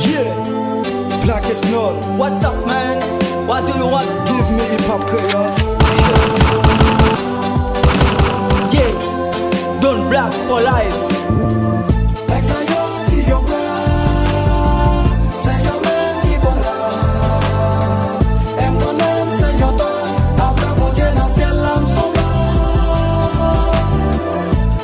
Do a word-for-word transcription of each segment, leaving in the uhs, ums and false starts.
Yeah, Black Ethnol. What's up, man? What do you want? Give me hip hop Creole. Yeah, Don Black for life. Nèg sa yo di yo pran, se yo menm ki konn rap. E m konnen m se yon dòt, apre Bondye nan syèl la m s on blan.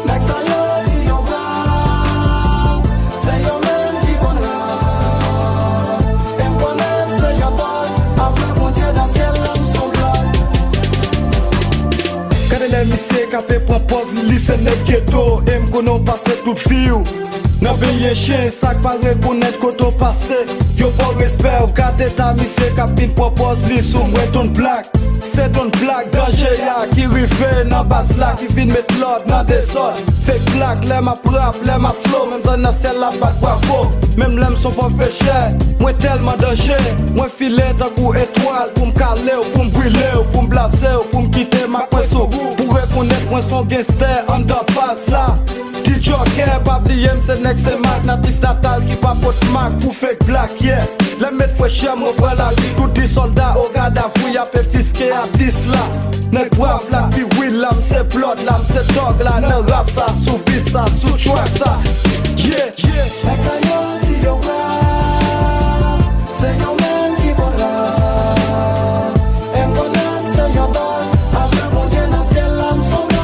Nèg sa yo di yo pran, se yo menm ki konn rap. E m konnen m se yon dòt, apre Bondye nan syèl la m s on blan. Gade lè misye k ape pran pòz li, li se nèg geto. E m konnen w pase tout vi w nan benyen chen, sa k pa rekonèt kote w pase, yo ba w respè w. Gade eta misye k ap vin pran pòz li sou mwen, Don Black. Se Don Black danje a ki rive nan baz la, ki vin met lòd nan dezòd. Fake Black, lè m ap rap, lè m ap flow, menm zòn nan syèl la bat bravo. Menm lè m s on pòv pechè, mwen tèlman danje. Mwen file tankou etwal pou m kale w, pou m brile w, pou m blaze w, pou m kite mak mwen sou ou. Pou rekonèt mwen s on genstè anndan baz la. Ti jòkè, pa bliye m se nèg Senmak, natif natal ki pa pot mak pou fake Black, yeah. Lè m met frechè m repran lari, tout di sòlda o gadavou y ap enfiske atis la. Nèg brav la, pi real la, m se blood la, m se thug la, nan rap sa, sou beat sa, sou track sa. Yeah, yeah. Nèg sa yo di yo pran, se yo menm ki konn rap. E m konnen m se yon dòt, apre Bondye nan syèl la m s on blan.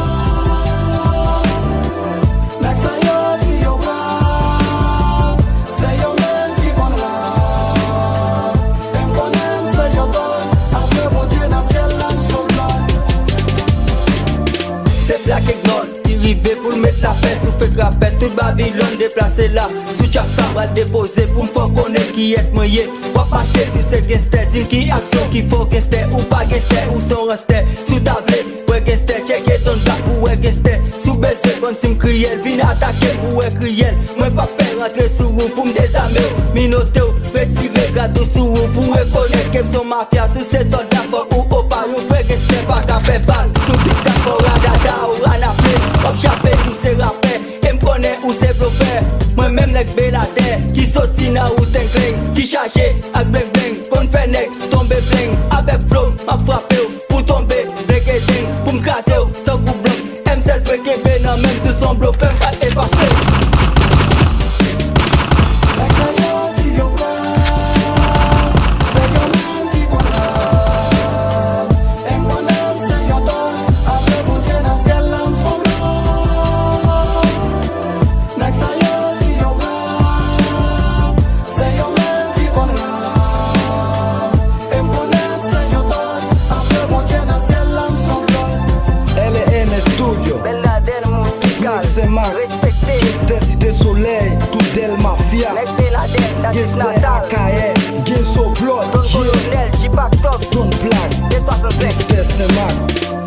Nèg sa yo di yo pran, se yo menm ki konn rap. E m konnen m se yon dòt, apre Bondye nan syèl la m s on blan. Se Black Ethnol ki rive pou l met lapè sou fake rapè. Tout Babilòn deplase la. Sou track sa pral depoze pou m fè w konnen kiyès mwen ye. W ap mache di w se genstè, di m ki aksyon ki fè w genstè. Ou pa genstè, ou s on ranstè. Si w ta vle wè genstè, tcheke Don Black pou w wè genstè. Si w bezwen konn si m kriyèl, vin atake m pou w wè kriyèl. Mwen p ap pè rantre sou ou pou m dezame w, minote w, retire grad ou sou ou pou w rekonèt ke m s on mafya. Si w se sòlda fòk ou opa, yon vrè genstè pa ka fè bal. Sou beat sa fò radada ou ranafle, w ap chape di w se rapè. E m konnen ou se blofè. Mwen menm nèg Beladè ki soti nan wout Engleng, ki chaje ak bleng bleng, konn fè nèg tonbe bleng. Avèk flow m ap frape w pou tonbe blenkedeng, pou m kraze w tankou blòk. M sèz bwe kenbe nan men m, si w s on blofè m pral efase w. Nèg sa yo di yo pran, se yo menm ki konn rap. E m konnen m se yon dòt, apre Bondye nan syèl la m s on blan. Nèg sa yo di yo pran, se yo menm ki konn rap. E m konnen m se yon dòt, apre Bondye nan syèl la m s on blan. L A N S Studio. Bèl Nadèl Montikal. Nèg Senmak. Respekte. Genstè Site Solèy, tout Dèl Mafya. Nèg Beladè, natif natal. Genstè Akayè, Genso Blood, Don Kolonèl, Jipak Tòk. Don Black. De swasannsenk. Genstè Senmak.